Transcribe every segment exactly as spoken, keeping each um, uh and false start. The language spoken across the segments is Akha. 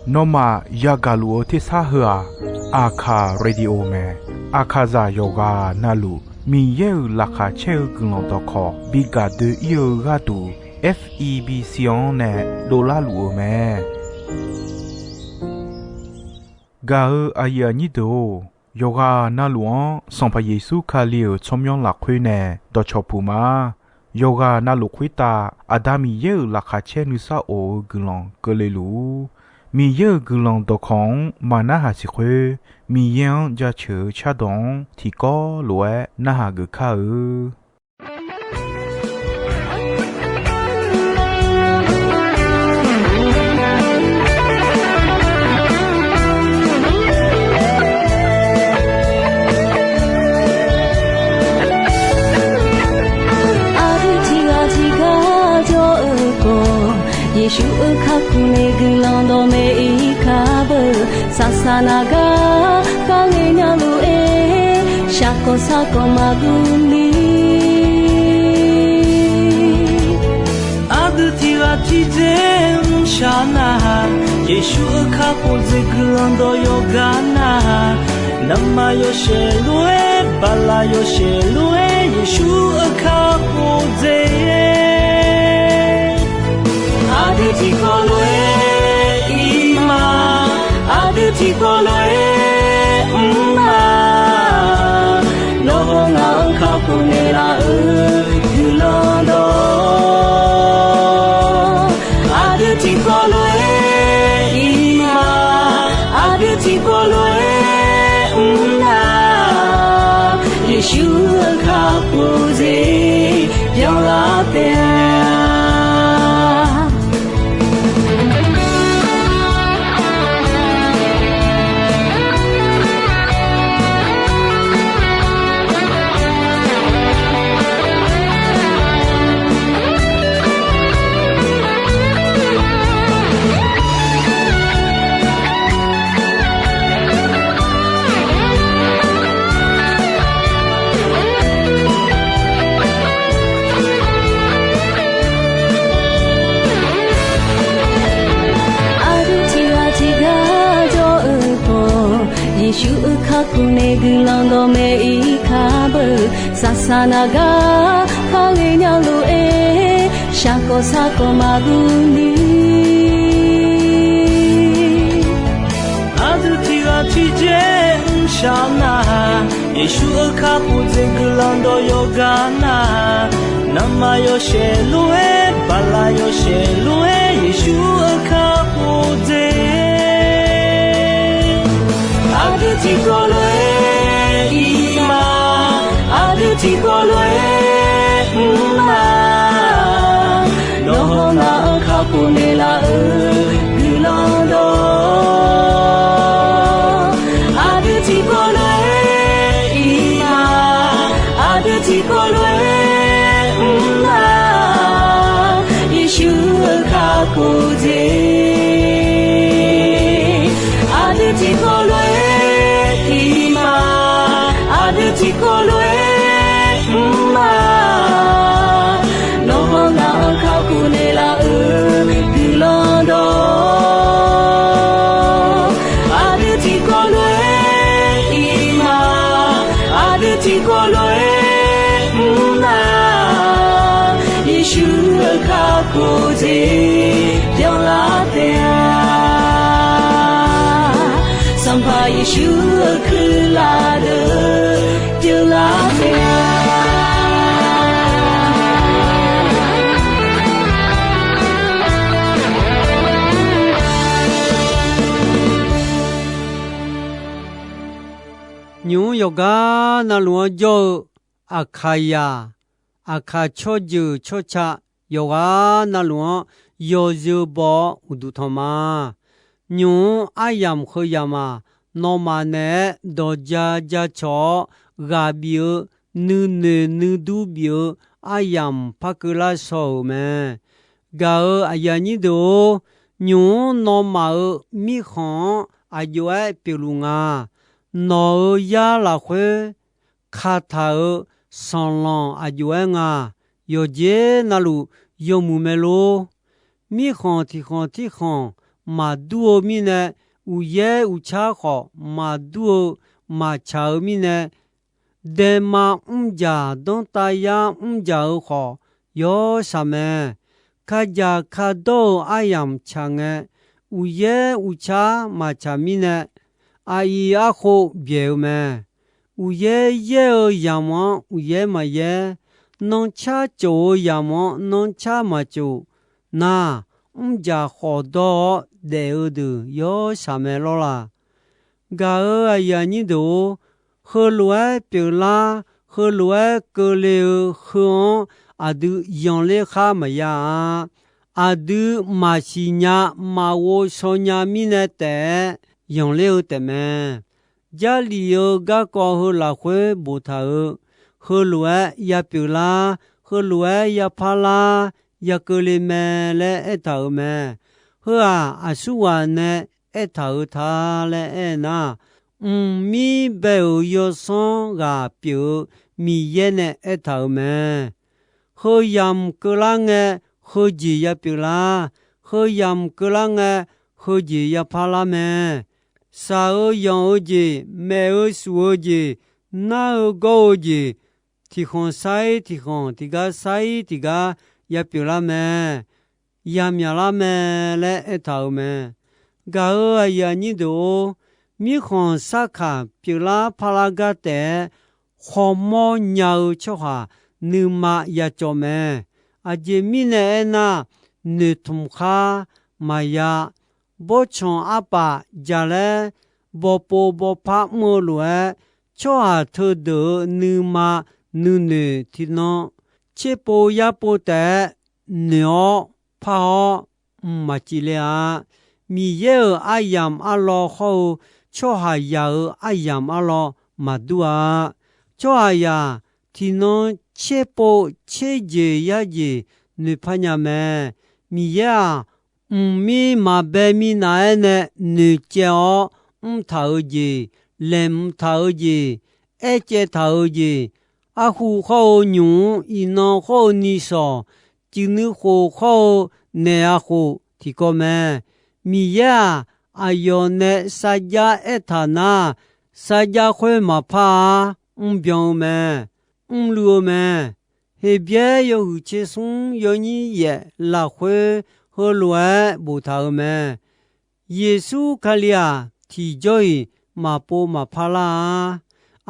Nawmaf yagaq luf-eu tersar heu-aq, Aqkaq Radio mae. Aqkaqzaq yawqghaq navluf Miqyaer-euq laqkhaq caer-eu guiqlanq dawqkawq bi gaq doe-ir-eu gharduq, F E B C-anr nae dovlar luf-eu mae. Gaq-eu aqyuif aqnyir deuq-or, yawqghaq navluf-anr Sanqpaq Yeqsur Kali-euq tsawrmyanr lafkhoer nae dawqcawq puq ma. Yawqghaq navluf khoertav Aqda Miqyaer-euq laqkhaq caer nuisar of-eu guiqlanq keuvle luf-ur. Miqyaer-euq guiqlanq dawqkawq-anr maqnarhaq siq khoer, Miqyaer-anr jaceuq-eu cardawq-anr tiqkawv lof-aer narhaq geuf kar-eu. Aqdui tiqghaq tiqgar jawr-eu khawf, Yeqsur-euq kakhof nae guiqlanq dawqmaeq-ir kar beu. Saqsaq naq gar kharle nya lof-aer, shaqkawq sarkawq maqguv ni. Aqdui tiqghaq tiqdzer mrshaq nar-aq, Yeqsur-euq kakhof dzaeq guiqlanq dawq yawqgar nar-aq, navmaqyawshaef lof-aer, baqlaqyawshaef lof-aer, Yeqsur-euq kakhof dzaeq. Aqdui tiqkawv lof-aer ir ma, aqdui tiqkawv lof-aer mr ma. Nawr hawr ngaq-anr kakhof naeqlaf-euq guiqlanq dawq, aqdui tiqkawv lof-aer ir ma, aqdui tiqkawv lof-aer mr nar, Yeqsur-euq kakhof dzaeq byanlar taef-a. Aqdui tiqghaq tiqgar jawr-eu khawf, Yeqsur-euq kakhof nae guiqlanq dawqmaeq-ir kar beu. Saqsaq naq gar kharle nya lof-aer, shaqkawq sarkawq maqguv ni. Aqdui tiqghaq tiqdzer mrshaq nar-aq, Yeqsur-euq kakhof dzaeq guiqlanq dawq yawqgar nar-aq, navmaqyawshaef lof-aer, baqlaqyawshaef lof-aer, Yeqsur-euq kakhof dzaeq. Aqdui tiqkawv lof-aer ir ma, aqdui tiqkawv lof-aer mr ma. Nawr hawr ngaq-anr kakhof naeqlaf-euq guiqlanq dawq, aqdui tiqkawv lof-aer ir ma, aqdui tiqkawv lof-aer mr ma. Yeqsur-euq kakhof dzaeq, aqdui tiqkawv lof-aer ir ma, aqdui tiqkawv lof-aer mr ma. Nawr hawr ngaq-anr kakhof naeqlaf-euq guiqlanq dawq, aqdui tiqkawv lof-aer ir ma, aqdui tiqkawv lof-aer mr ma. Yeqsur-euq kakhof dzaeq byanlar taef-a. Sanqpaq Yeqsur-euq kuirlaf deuq byanlar taef-a. Nymq-mr yawqgar navluf-anr jawr-eu Aqkaqzaq, Aqkaq tsawrjeuq tsawrca yawqghaq navluf-anr yawzeu baw-awr uqduq tanq ma. Nymq-mr aryamq heu yamq-aq, nawmaf naeq-aer dawq ja ja cawq-awr ghaq bif-eu, nuinoeq nuidur bif-eu aryamq par keuvlar shaw-euq mae. Gaq-euq aqyuif aqnyir deuq-or, nymq-mr nawmaf-euq mirkhanq-anr aq jov-aer pyeufluf nga. Nawq-euq yar lafkhoer kataq-euq sanqlanq aq jov-aer nga. Yawqjeq navluf yawmuiq mae lor. mirkhanq tiqkhanq tirkhanq maqdur-eu mirnae, uqyaer uqcar khawf maqdur-eu maqtsaq-eu mirnae, daema mrjaq danrtav yar mrjaq-eu khawf yawshaq mae. Kadzaq kadawr-eu aryamq tsaq ngae, uqyaer uqcar maqtsaq mirnae, aqyuif arkhov byaeq-eu mae. Uqyaer yaer-eu yamq-anr uqyaer maqyaer, nanrcar cof-eu yamq-anr nanrcar maqcof nar, mrjaq khawf dawr-awr daef-eu deuq yawshaq mae lawr la. Gaq-euq aqyuif aqnyir deuq-or, heulof-aer pyeuflar, heulof-aer keuvle-eu heu-anr aqdui yanqler khar maqya-a. Aqdui maqsiq nya, maqghov shaw nya mirnae taef-aer yanqler-eu taefmae. Jarlif-eu garkawv heu lafkhoer boftaq-euq, heulof-aer ya pyeuflar, heulof-aer ya parlar, ya keuvle mae laer aertaq-euq mae. Heu-aq, aqsurghaq nae aertaq-euq ta laer aernar, mqmir bae-euq yawsanr ghaq pyeuf-eu Miqyaer nae aertaq-euq mae. Heu yamq keuvlar ngae, heujeq ya pyeuflar. Heu yamq keuvlar ngae, heujeq ya parlar mae. Shaq-eu yanq-eu jeq, maef-eu shuf-eu jeq, nar-eu gawr-eu jeq, tiqkhanq sar-ir tiqkhanq, tiqgar sar-ir tiqgar ya pyeuflar mae. Yamyaq lar mae laer aertaq-euq mae. Gaq-euq aqyuif aqnyir deuq-or, mirkhanq sarkaq pyeuflar parlar gar taef-aer khawmawr nya-eu tsawrhaq nuima yacawv mae. Aqjeq mirnae aernar, noeqtmq khar maqya, bawrtsanq arpaf jalaer, bawpov bawpar mr-eu lof-aer, tsawrhaq teudeuq-euq nuima nuinoeq tiqnan tserpov yarpov taef-aer noeq-awr par-awr mqmaq cif le-a. Miqyaer-euq aryamq arlawr hawr-eu tsawrhaqzaq-euq aryamq arlawr maqdur-a. Tsawrhaqzaq tiqnan tserpov tserjeq yarjeq noeqpar nya mae. Miqyaer-aq, mqmir maqbae minav-aer nae noeqcaev-awr mrtaq-eu jeq, laeqhmq taq-eu jeq, aercaev taq-eu jeq, arhu khawr-eu nymq-mr, iqnan khawr-eu nishawq, cuif nuikhof khawr-eu naeq-a khof tiqkawv mae. Miqyaer-aq, aqyawf nae sarjax aertaq nar, sarjax khoer maqpar-ar, mrbyan-eu mae, mrluiv-eu mae. Heqbyaer yawhuiq tser smr yawnyir yaef lafkhoer heulof-aer boftaq-euq mae. Yeqsur Kali-aq, tiqjawr-iq maqpov maqpar lar-a.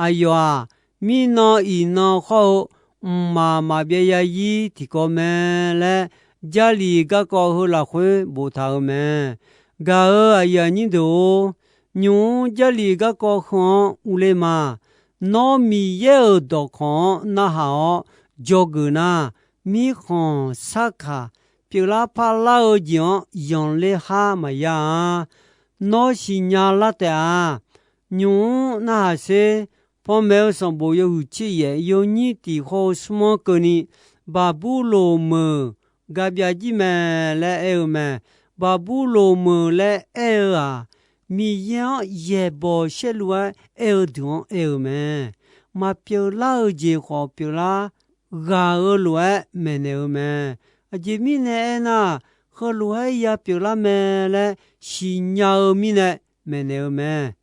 Aqyawf-aq, mirnan iqnan khawr-eu mqmaq maqbyav ya ir tiqkawv mae laer, Jarlif garkawv heu lafkhoer boftaq-euq mae. Gaq-euq aqyuif aqnyir deuq-or, nymq-mr Jarlif garkawv heu-anr urler ma. Nawr Miqyaer-euq dawqkawq-anr narhaq-awr dzawgeuf nar, mirkhanq sarkaq pyeuflar parlar-eu jeq-anr yanqler har maqya-a. Nawr siqnya lar taef-a. Nymq-mr narhaq sher. Panmaeq-eu sanqbof yawhuiq tser yaef yawnyir tiq khawr-eu smr-anr keuvni, Baqburloq meuq garbyav jir mae laer aer-eu mae. Baqburloq meuq laer aer-eu-aq, Miqyaer-anr yaeqbawq saerlu-aer aer-eu deuq-anr aer-eu mae. Maqpyeuf lar-eu jeq khawf pyeuflar, ghaq-eu lof-aer maeqnaeq-eu mae. Aqjeq mirnae aernar, heulof-aer ya pyeuflar mae laer siqnya-eu mirnae maeqnaeq-eu mae.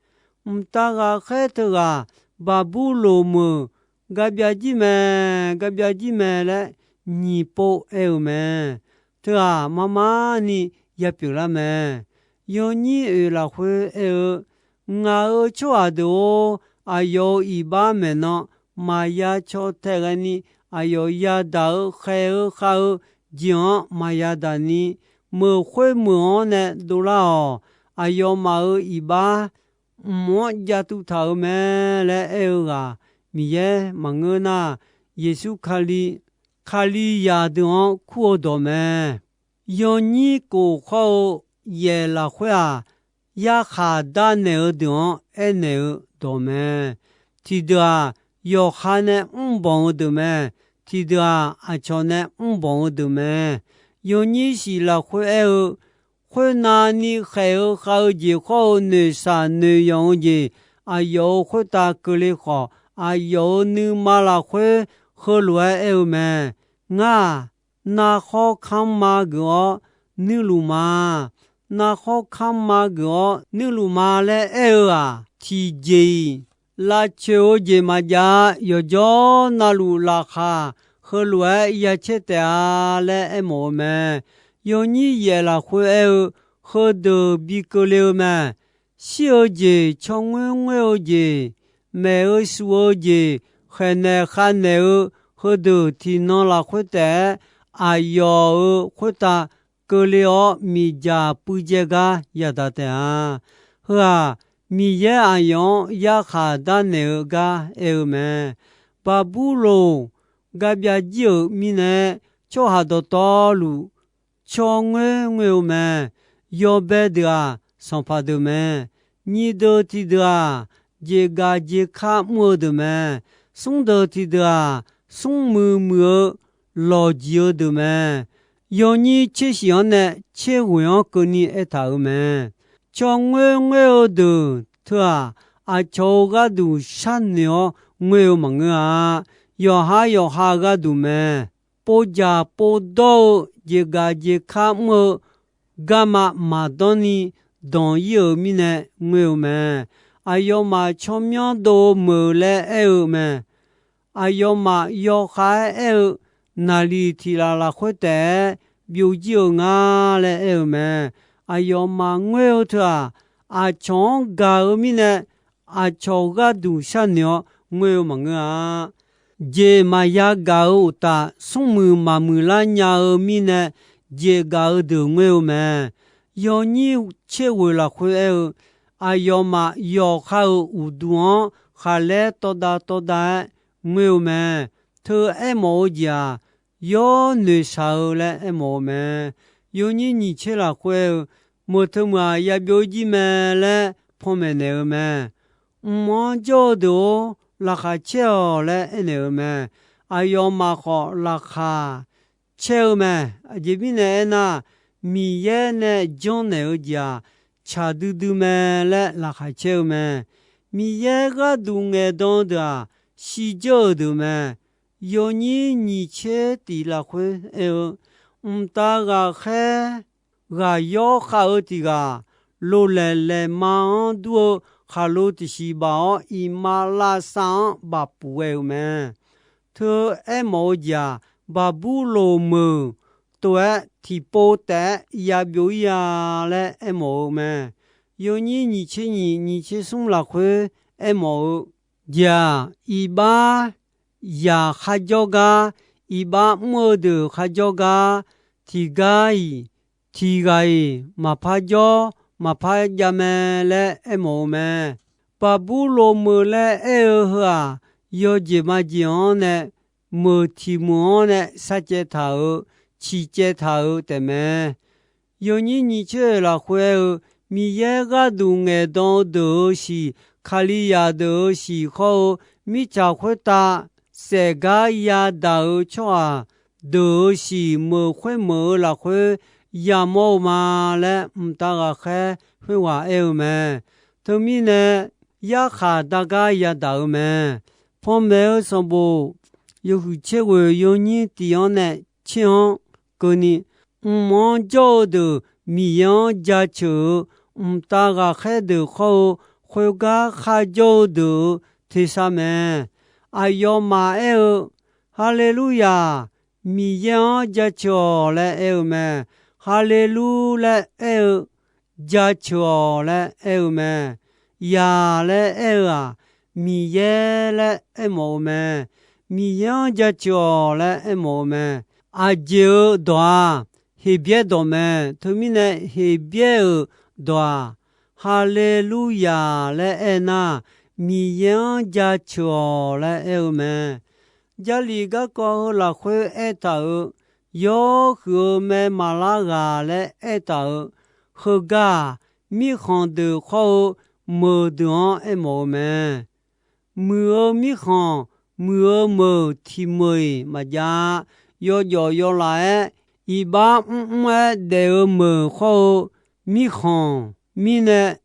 Mqtav ghaqkhaer teughaq Baqburloq meuq garbyav jir mae, garbyav jir mae laer nyiq pov aer-eu mae. Teughaq marmarni ya pyeuflar mae. Yawnyir oeq lafkhoer aer-eu, Ngaq-euq tsawrhaq deuq-or, aqyawf-euq iqbax maeqnan maqya caw tae ghaeni, aqyawf yadaq-eu khaeq-eu khav-eu jeq-anr maqya daq ni, meuq khoer meuq-anr nae dovlar-awq. Aqyawfmaf-euq iqbax mq-anr jav tuv taq-euq mae laer aer-eu ghaq Miqyaer maqngeur nar, Yeqsur Kali, Kalizaq deuq-anr kur-eu dawq mae. Yawnyir kof khawr-eu yaef lafkhoer-aq, yarkhaq darnaeq-eu deuq-anr aernaeq-eu dawq mae. Tiqdeuq-aq, yawqha nae mrbanq-eu deuq mae. Tiqdeuq-aq, aqcawq nae mrbanq-eu deuq mae. Yawnyir shif lafkhoer aer-eu, khoernav ni khaeq-eu khav-eu jeq khawr-eu noeqshaq noeqyanq-eu jeq, aqyawf-euq khoertav keuvle khawf, aqyawf-euq nuima lafkhoer heulof-aer aer-eu mae. Ngar-aq, narkhawr kanrma geuf-awr, nuirluf ma. Narkhawr kamq ma geuf-awr nuirluf ma laer aer-eu-aq, tiqjeq-iq lavcoeq-eu jeq maqjav-a. Yawqjawr navluf laqkhaq heulof-aer ya caer taef-a laer aermawf-eu mae. Yawnyir yaef lafkhoer aer-eu, heudeuq bi keuvle-eu mae. Shir-eu jeq, tsawrngoer ngoer-eu jeq, maeq-eu shuf-eu jeq, khaeqnaeq khavnaeq-eu, heudeuq tiqnan lafkhoer taef-aer aqyawf-euq khoertav keuvle-awr miqdzaq puivdzae gar yadaq taef-a. Heu-aq, Miqyaer aqyawf-anr yarkhaq darnaeq-eu gar aer-eu mae. Baqburloq garbyav jir-euq mirnae, tsawrhaq dawqtawvluf tsawrngoer ngoer-eu mae. Yawbae deuq-aq, sanqpaq deuq mae. Nyiqdeuq tiqdeuq-aq, jeqgaf jeqkar mr-eu deuq mae. Smrdeuq tiqdeuq-aq, smrmuiq muiq-eu lawqjiq-eu deuq mae. Yawnyir tser shif-anr nae tser ghoeq-anr keuvni aertaq-euq mae. Tsawrngoer ngoer-eu deuq teu-aq, aqcawq-euq gharduq sharnoeq-awr ngoer-eu maqngeur-a. Yawqhar yawqha gharduq mae. Povdzaq povdawr-eu jeqgaf jeqkar mr-eu garma maqdawr ni danq ir-euq mirnae ngoer-eu mae. Aqyawfmaf tsawrmyanr dov-eu meuq laer aer-eu mae. Aqyawfmaf yawkhav-aer aer-eu, naqliq tiq laf lafkhoer taef-aer byovjir-eu nga laer aer-eu mae. Aqyawfmaf ngoer-eu teu-aq, aqcawq-anr gaq-eu mirnae, aqcawq gharduq sharnoeq-awr ngoer-eu maqngeur-a. Jeq maqya gaq-eu uqtaf, smrmuiq maqmuiq lar nya-eu mirnae, jeq gaq-eu deuq ngoer-eu mae. Yawnyir tser ghoeq lafkhoer aer-eu, aqyawfmaf yawqha-euq uqduq-anr khaqlaer tawvdav tawvdav-aer ngoer-eu mae. Teu aermawf-eu jeq-aq, yawr noeqshaq-eu laer aermawf-eu mae. Yawnyir nyiq tser lafkhoer aer-eu, meuq teu meuq-aq, yabyov jir mae laer panmaeq naeq-eu mae. Mq-anr jawr-eu deuq-or, laqkhaq caer-awq laer aernaeq-eu mae. Aqyawfmaf khawf laqkhaq caer-eu mae. Aqjeq mirnae aernar, Miqyaer nae janrnaeq-eu jeq-aq, tsaq duidui mae laer laqkhaq caer-eu mae. Miqyaer gharduq ngaeqdan-eu deuq-aq, shirdzeur-euq deuq mae. Yawnyir nyiq tser tiq lafkhoer aer-eu, mqtav ghaqkhaer ghaq yawr khav-eu tiq ghaq, lolaeq laeqma-anr dur-eu khaqlo tiqsiq baf-awr, iqmalavshav-anr bafpuf ghae-euq mae. Teu aermawf-eu jeq-aq, Baqburloq meuq tov-aer tiqpov taef-aer yabyov ir-a laer aermawf-eu mae. Yawnyir nyiq tser nyiq nyiq tser smr lafkhoer aermawf-eu jeq-aq, iqbax yaq kharjawr gar, iqbax mr-eu deuq kharjawr gar, tiqgar-iq tiqghaq-iq maqpar jawr maqpar jav mae laer aermawf-eu mae. Baqburloq meuq laer aer-eu heu-aq, yawjeq majeq-anr nae meuq tiq meuq-anr nae sharcaev taq-euq, ciqcaev taq-euq taefmae. Yawnyir nyiq tser-euq lafkhoer aer-eu, Miqyaer gharduq ngaeqdan-eu deuq-euq shiq, Kalizaq deuq-euq shiq khawr-eu, mirtsaq khoertav saef gar yadaq-euq tsawrhaq deuq-euq shiq meuq khoermeuq-eu lafkhoer yamawr-eu ma laer mqtav ghaqkhaer khoerghaq aer-eu mae. Teumirnae, yarkhaq dar gar yadaq-eu mae. Panmaeq-eu sanqbof yawhuiq tser ghoeq yawnyir tiq-anr nae tser-anr keuvni, mq-anr jawr-eu deuq Miqyaer-anr jaceuq-eu mqtav ghaqkhaer deuq khawr-eu, khoergar kharjawr-eu deuq-euq tersar mae. Aqyawfmaf aer-eu, Haleluya! Miqyaer-anr jaceuq-awq laer aer-eu mae. Haleluya laer aer-eu, jaceuq-awq laer aer-eu mae. Yaq laer aer-eu-aq, Miqyaer laer aermawf-eu mae. Miqyaer-anr jaceuq-awq laer aermawf-eu mae. Aqjeq-euq dawq-aq, Heqbyaer dawq mae. Teumirnae Heqbyaer-euq dawq-aq, Haleluya laer aernar, Miqyaer-anr jaceuq-awq laer aer-eu mae. Jarlif garkawv heu lafkhoer aertaq-euq, yawhuiq-eu mae maqlar ghaq laer aertaq-euq, heugar-aq, mirkhanq deuq khawr-eu meuq deuq-anr aermawf-eu mae. Muiq-eu mirkhanq, muiq-eu meuq tiq meuq-iq maqjav-a. Yawjawf yawlaf-aer, iqbax mrmr-aer daef-eu meuq khawr-eu mirkhanq mirnae,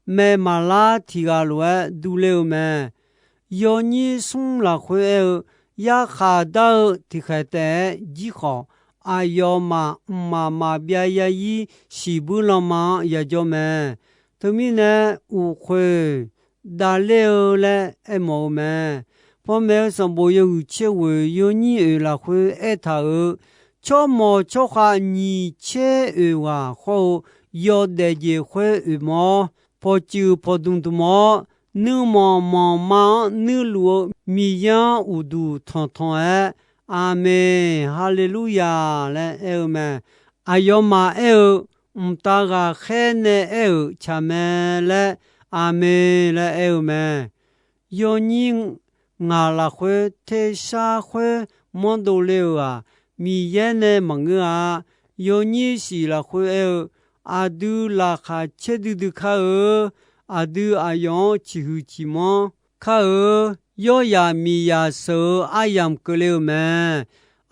mae maqlar tiq ghaq lof-aer durler-eu mae. Yawnyir smr lafkhoer aer-eu, yarkhaq dar-eu tiqkhaeq taef-aer jir khawf, aqyawfmaf mqmaq maqbyav yarzir shiqbuir lanma-anr yajawr mae. Teumirnae, uqkhoeq davler-eu laer aermawf-eu mae. Panmaeq-eu sanqbof yawhuiq tser ghoeq yawnyir oeq lafkhoer aertaq-euq, tsawrmawq tsawrkhav nyiq tser oeq ghaq hawr-eu yawdaef jeq khoer oeq mawr, pawqtsuif pawqdmq dmq-awr, nuirmanq manqma-anr nuirluf-eu Miqyaer-anr uqduq tanqtanq-aer, Aqmeq, Haleluya! laer aer-eu mae. Aqyawfmaf aer-eu, Mqtav ghaqkhaer nae aer-euq tsaq mae laer, Aqmeq laer aer-eu mae. Yawnyir ngaq lafkhoer tersar khoer manrdov le-euq-aq, Miqyaer nae maqngeur-a. Yawnyir shif lafkhoer aer-eu, aqdui laqkhaq caer duidui kar-eu, aqdui aqyawf-anr ciqhuiq ciqmanr kar-eu, yawrzaq miqzaq sheuq-eu aryamq keuvle-euq mae.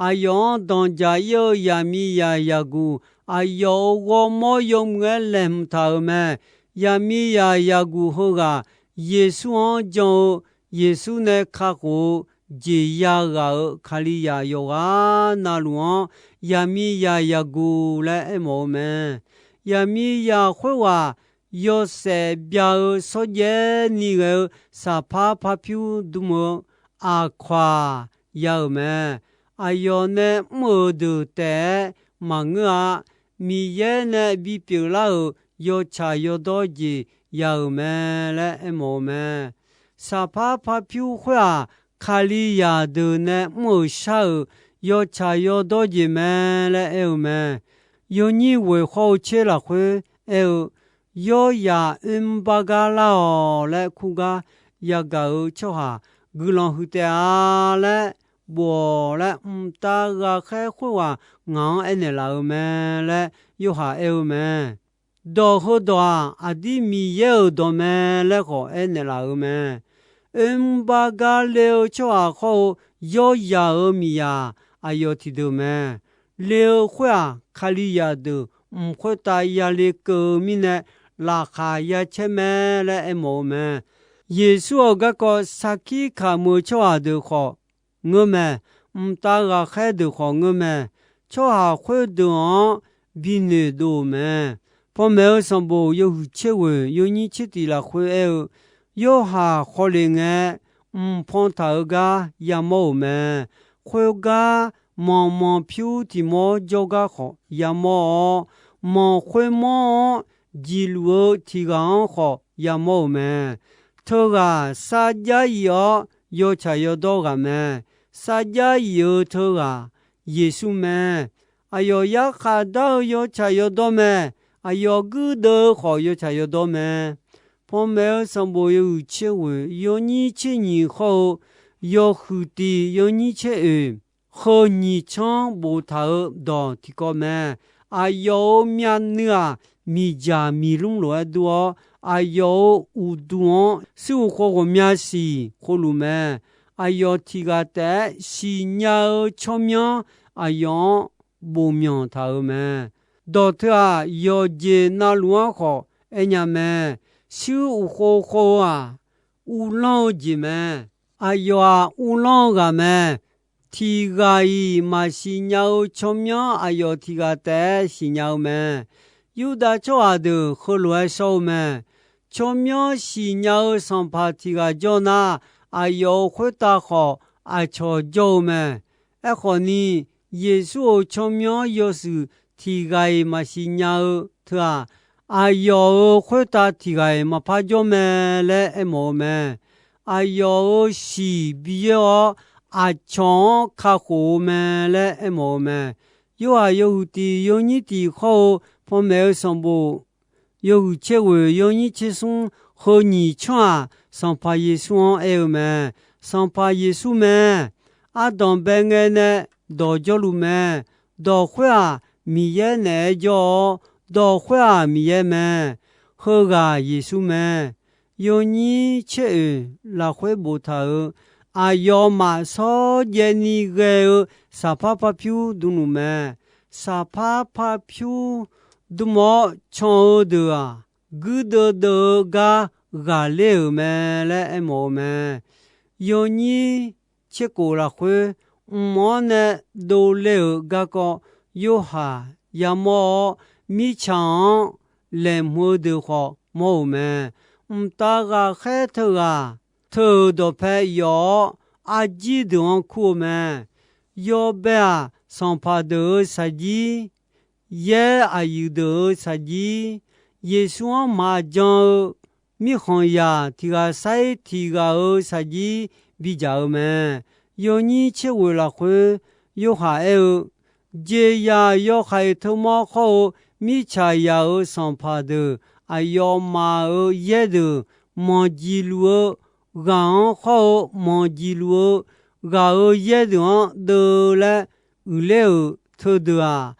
Aqyawf-anr danqdzaq ir-eu zaqmiqzaq zaqguq, aqyawf-euq ghawrmawr yawmuiq-aer laeqhmq taq-euq mae. Zaqmiqzaq zaqguq heughaq Yeqsur-anr jan-eu, Yeqsur nae kakhof-eu jeq yaghaq-euq Kalizaq yawqghaq navluf-anr, zaqmiqzaq zaqguq laer aermawf-eu mae. Zaqmiqzaq khoerghaq yawshaef bya-eu shawrjaev ni ghae-eu saqpar parpyur dm-eu aqkawq-aq ya-euq mae. Aqyawf nae mr-euq deuq taef-aer maqngeur-a. Miqyaer nae bipyeuf lar-euq yawtsaq yawdawr jeq ya-euq mae laer aermawf-eu mae. Saqpar parpyur khoer-aq, Kalizaq deuq nae mr-euq shar-euq yawtsaq yawdawr jeq mae laer aer-eu mae. Yawnyir ghoeq khawr-eu tser lafkhoer aer-eu, yawrzaq oermr bar gar lar-awq laer kurgar yagaq-euq tsawrhaq guiqlanq huiq taef-a laer bof-awq laer, mqtav ghaqkhaer khoerghaq ngaq-anr aernaeq laf-euq mae laer Yorhaq aer-eu mae. Dawq heudawq-aq, aqdir Miqyaer-euq dawq mae laer khawf aernaeq laf-euq mae. Oermr bar gar le-eu tsawrhaq khawr-eu yawrzaq-euq miqzaq aqyawf tiqdeuq mae. Le-eu khoer-aq, Kalizaq deuq mq khoertav yale keuv-eu mirnae, laqkhaq ya caer mae laer aermawf-eu mae. Yeqsur-euq garkawv sarkir kamq-eu tsawrhaq deuq khawf ngeur mae. Mqtav ghaqkhaer deuq khawf ngeur mae. Tsawrhaq khoerdeuq-anr bi noeqdov-euq mae. Panmaeq-eu sanqbof yawhuiq tser ghoeq yawnyir tser tiq lafkhoer aer-eu, Yorhaq khawf le ngae, mq pan taq-eu gar yamawr-euq mae. Khoergar manq manq pyur tiq mawr jawrgar khawf yamawr-awr, manq khoermawr-anr jiqluf-eu tiq ghaq-anr khawf yamawr-euq mae. Teughaq sarjax yif-awr yawtsaq yawdawr ghaq mae. Sarjax yif-eu teughaq Yeqsur mae. Aqyawf yarkhaq dar-eu yawtsaq yawdawr mae. Aqyawf guirdeuv-eu khawf yawtsaq yawdawr mae. Panmaeq-eu sanqbof yawhuiq tser ghoeq yawnyir tser nyiq khawr-eu yawhuiq tiq yawnyir tser oeq, heu nyiq tsanr boftaq-eu dawq tiqkawv mae. Aqyawf-euq myavnuiv-aq, miqdzaq miqlmr lof-aer dur-awr, aqyawf-euq uqduq-anr shuir uq khov ghawqmya siq khovluf mae. Aqyawf tiq ghaq taef-aer siqnya-eu tsawrmyanr aqyawf-anr bofmyanq taq-euq mae. Dawq teu-aq, yawqjeq navluf-anr khawf aernya mae. Shuir uq khov khov-eu-aq, uvlanr-eu jeq mae. Aqyawf-aq, uvlanr-eu ghaq mae. Tiq ghaq-iq maqsiq nya-eu tsawrmyanr aqyawf tiq ghaq taef-aer siqnya-eu mae. Yurdav tsawrhaq deuq heulof-aer shawr-eu mae. Tsawrmyanr siqnya-eu sanqpaq tiq ghaq jawr nar, aqyawf-euq khoertav khawf aqcawq jawr-eu mae. Aerkhawf ni, Yeqsur-euq tsawrmyanr yawshuif tiq ghaq-iq maqsiq nya-eu teu-aq, aqyawf-euq khoertav tiq ghaq-iq maqpar jawr mae laer aermawf-eu mae. Aqyawf-euq shiq bi yoer-awr, aqcawq-anr kakhof-eu mae laer aermawf-eu mae. Yorhaq yawhuiq tiq yawnyir tiq khawr-eu panmaeq-eu sanqbof yawhuiq tser ghoeq yawnyir tser smr, heu nyiq tsanr-aq, Sanqpaq Yeqsur-anr aer-eu mae. Sanqpaq Yeqsur mae. Ardanq bae ngae nae dawq jawrluf mae. Dawq khoer-aq, Miqyaer naeq-aer jawr-awr, dawq khoer-aq, Miqyaer mae. Heughaq Yeqsur mae. Yawnyir tser oeq lafkhoer boftaq-euq, aqyawfmaf shawrjaev ni ghae-eu saqpar parpyur dmluf mae. Saqpar parpyur dm-awr can-eu deuq-aq, guirdeuv deuv-eu gar ghaqler-euq mae laer aermawf-eu mae. Yawnyir tserkhof lafkhoer, mq-anr nae dovle-euq garkawv Yorhaq yamawr-awr, mirtsaq-anr laeqhmq-eu deuq khawf mawr-euq mae. Mqtav ghaqkhaer teughaq teu-euq dawqpae yawf-awr, arjir deuq-anr kur-eu mae. Yawbae-aq, sanqpaq deuq-euq saqjir, yaer aqyuif deuq-euq saqjir, Yeqsur-anr maqjan-eu mirkhanqzaq tiq ghaq sair tiq ghaq-euq saqjir bidzaq-eu mae. Yawnyir tser ghoeq lafkhoer Yorhaq aer-eu, jeqzaq yawhaiq teumawr khawr-eu mirtsaqzaq-euq sanqpaq deuq aqyawfmaf-euq yaerdeuq manqjiq luf-eu ghaq-anr khawr-eu manqjiq luf-eu ghaq-euq yaerdeuq-anr deuvle-aer uiqler-euq teudeuq-aq,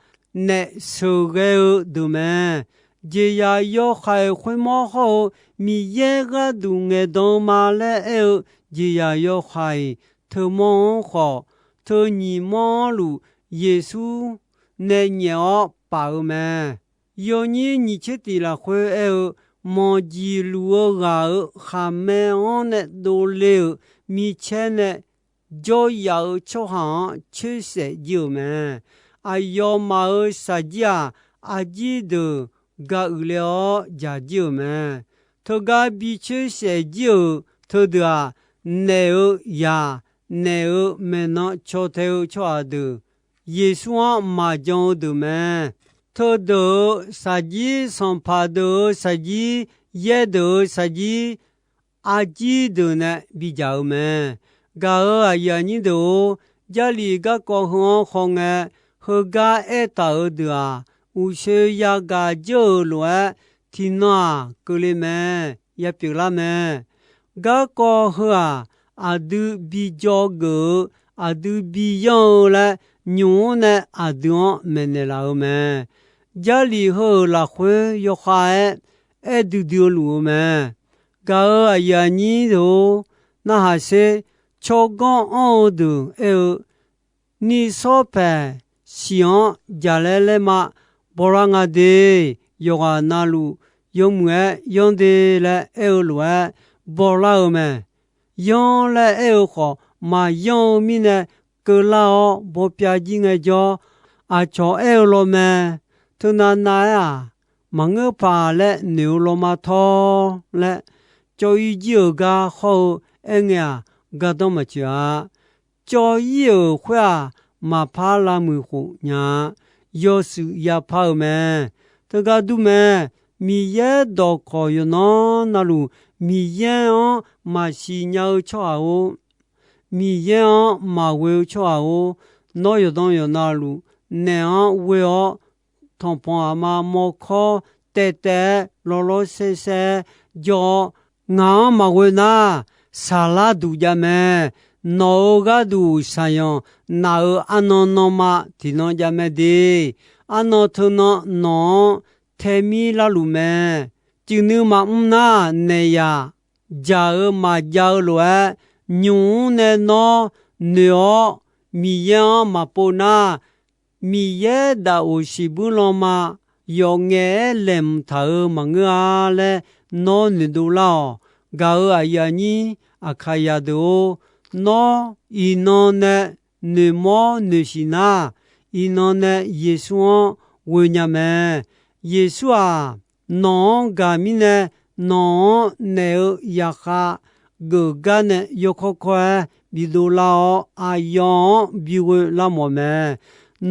naef sheuqghae-eu deuq mae. Jeqzaq yawhaiq khoermawr khawr-eu Miqyaer gharduq ngaeqdan-eu ma laer aer-eu jeqzaq yawhaiq teumawr-anr khawf, teu nyiq mawr-anr luf Yeqsur nae nyaef-awr paf-eu mae. Yawnyir nyiq tser tiq lafkhoer aer-eu, manqjiq luf-eu ghaq-euq khaqmae-anr nae dovle-euq micaer nae jawryaf-euq tsawrhaq-anr coersaef jir-euq mae. Aqyawfmaf-euq saqjir-aq, arjir deuq ga uiqle-awr dzaq jir-euq mae. Teugar bi coersaef jir-euq teudeuq-aq, naef-eu yaq, naef-eu maeqnan caw tae-eu tsawrhaq deuq, Yeqsur-anr maqjan-eu deuq mae. Teudeuq-euq saqjir, sanqpaq deuq-euq saqjir, yaer deuq-euq saqjir, arjir deuq nae bidzaq-eu mae. Gaq-euq aqyuif aqnyir deuq-or, Jarlif garkawv heu-anr khawngae, heugar aertaq-euq deuq-aq, uqshoe yagaq dzeur-euq lof-aer, tiqnan-aq keuvle mae, yapyeuf lar mae. Garkawv heu-aq, aqdui bi dzawgeuf-eu, aqdui bi yanr-eu laer, nymq-mr nae aqdui-anr maeqnaeq laf-eu mae. Jarlif heu-euq lafkhoer yawkhav-aer aer duidui-eu luf-eu mae. Gaq-euq aqyuif aqnyir deuq-or, narhaq sher, tsawrganr anr-eu deuq aer-eu, nishawr paeq siq-anr jaqlaer laer ma, bawlar nga de, yawqghaq navluf yawmuiq-aer yanr de laer aer-eu lof-aer bawlar-eu mae. Yanr laer aer-eu khawf, maqyanr-eu mirnae keuvlar-awr bawpyav jir ngaejawr, aqcawq aer-eu lawr mae. Teunav nav-aer-aq, maqngeur paq laer noeq-eu lawr ma tawr laer, cawv-ir jir-euq gar hawr-eu aerngae-aq, gardanr maqtsoeq-a. Cawv-ir-euq khoer-aq, maqpar lavmuiq khof nya-a. Yawshuif yapar-euq mae. Teugar dur mae. Miqyaer dawqkawq yawqnan navluf, Miqyaer-anr maqsiq nya-eu tsawrhaq-or, Miqyaer-anr maqghoe-eu tsawrhaq-or, nawr yawqdan yawqnavluf naef-anr ghoe-awr, tanqpanq aqma mawrkawr taev taev-aer lawrlawr saer saer-aer jawr-awr, ngaq-anr maqghoe nar, saqlar duq jav mae. Nawq-euq gharduq saqyanq naf-euq arnan nanma tiqnan jav mae de. Arnan teunan nawq-anr taemir larluf mae. Cuiqnuiv maqmr nar, naeq yaq dzaq-eu maqjav-eu lof-aer, nymq-mr nae nawr noeq-awr, Miqyaer-anr maqpov nar, Miqyaer daqoq siqbuir lanma yawf ngaef-aer laeqhmq taq-euq maqngeur-a laer nawr noeqdov lar-awq. Gaq-euq aqyuif aqnyir Aqkaqyaq deuq-or, nawr iqnan nae noeqmawr noeqshiq nar, iqnan nae Yeqsur-anr ghoe nya mae. Yeqsur-aq, nawq-anr gaq mirnae, nawq-anr naeq-eu yaqkhav geuf gar nae yawkawr kawr-aer bidov lar-awr, aqyawf-anr bighoe lar mawf mae.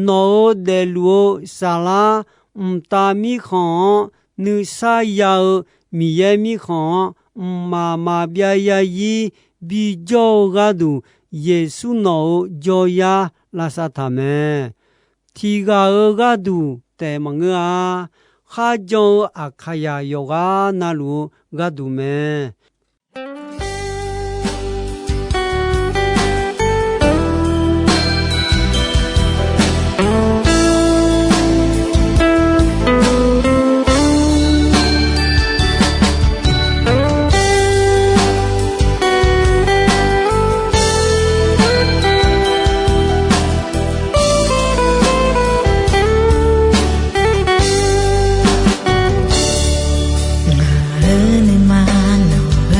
Nawq-euq daefluf-eu saflar mqtav mirkhanq-anr nuisar ya-eu Miqyaer mirkhanq-anr mqmaq maqbyav yarzir bijawr-eu gharduq, Yeqsur nawq-euq jawryar lavsav taq mae. Tiq ghaq-euq gharduq taef maqngeur-a. Kharjan-eu Aqkaqyaq yawqghaq navluf-eu gharduq mae. Ngaq-euq nuima nawq-eu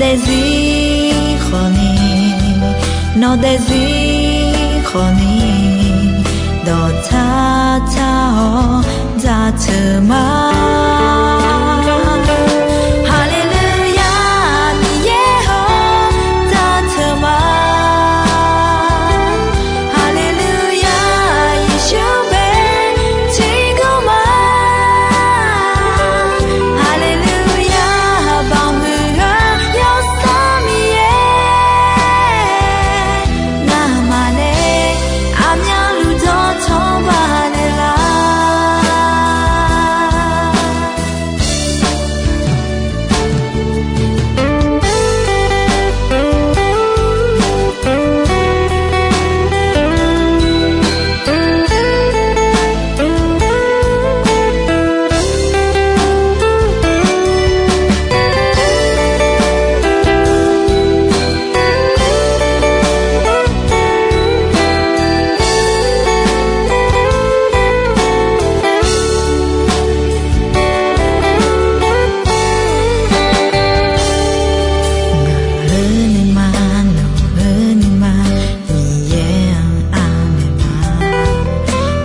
daefzir khawfni, nawq daefzir khawfni, dawqtsar tsar-awr jaceuq ma. Haleluya, Miqyaer-or, jaceuq ma. Haleluya, Yeqsur bae tiqguv ma. Haleluya, baoq huiq-eu Yawsanr Miqyaer, ngamaf nae aqmyanluf dawqtawv baqnaeq lar. Ngaq-euq nuima, nawq-euq nuima, Miqyaer-anr anaeq ma.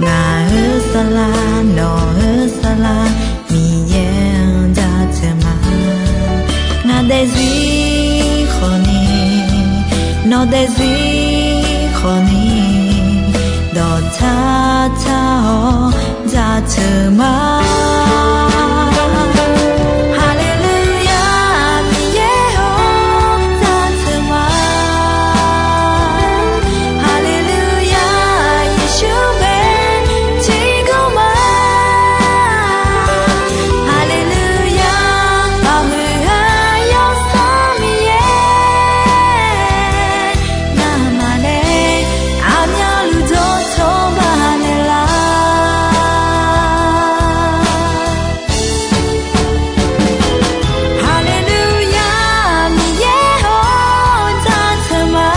Ngaq-euq saflar, nawq-euq saflar, Miqyaer-anr jaceuq ma. Ngaq daefzir khawfni, nawq daefzir khawfni, dawqtsar tsar-awr jaceuq ma. Haleluya, Miqyaer-or, jaceuq ma. Haleluya, Yeqsur bae tiqguv ma. Haleluya, baoq huiq-eu Yawsanr Miqyaer, ngamaf nae aqmyanluf dawqtawv baqnaeq lar. Haleluya, Miqyaer-or, jaceuq ma.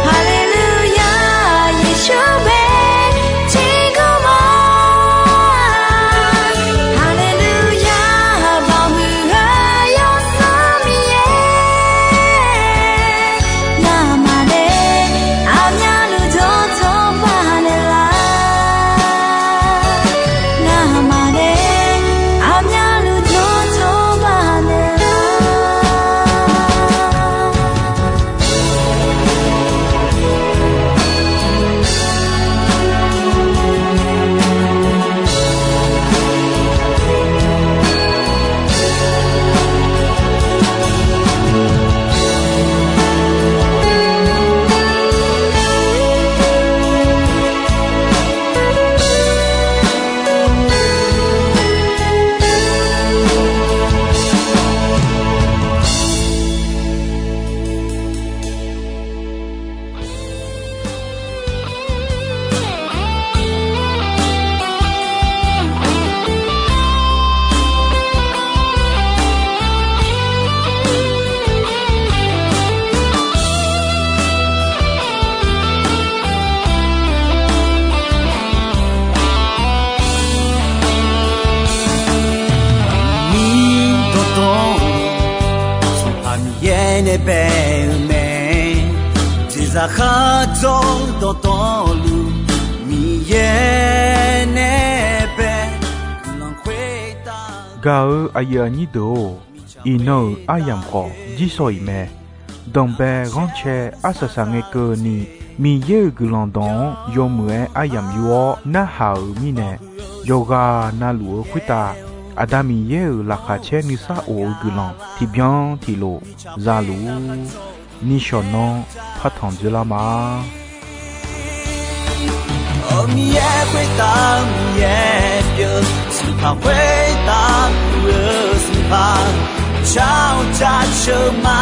Haleluya, Yeqsur bae tiqguv ma. Haleluya, baoq huiq-eu Yawsanr Miqyaer, ngamaf nae aqmyanluf dawqtawv baqnaeq lar. Ngamaf nae aqmyanluf dawqtawv baqnaeq lar. Miqyaer dawqtawvluf, Sanqpaq Miqyaer nae bae-eu mae. Jeqzaq khar dzawr dawqtawvluf, Miqyaer nae bae guiqlanq khoertav. Gaq-eu aqyuif aqnyir deuq-or, iqnan-euq aryamq khawf jirsawq iq mae. Danqbae ghanrcae arsaq saq ngae keuvni, Miqyaer-euq guiqlanq dawq-anr yawmuiq-aer aryamq yur-awr narhaq-euq mirnae, yawqghaq navluf-eu khoertav Aqda Miqyaer-euq laqkhaq caer nuisar of-eu guiqlanq tiqbyan tiqlof za luf-ur. Nishawq nanr partanq dzeurlar ma. Miqyaer khoertav Miqyaer pyeuf, Sanqpaq khoertav pyeuf-eu Sanqpaq, car-awr jaceuq ma.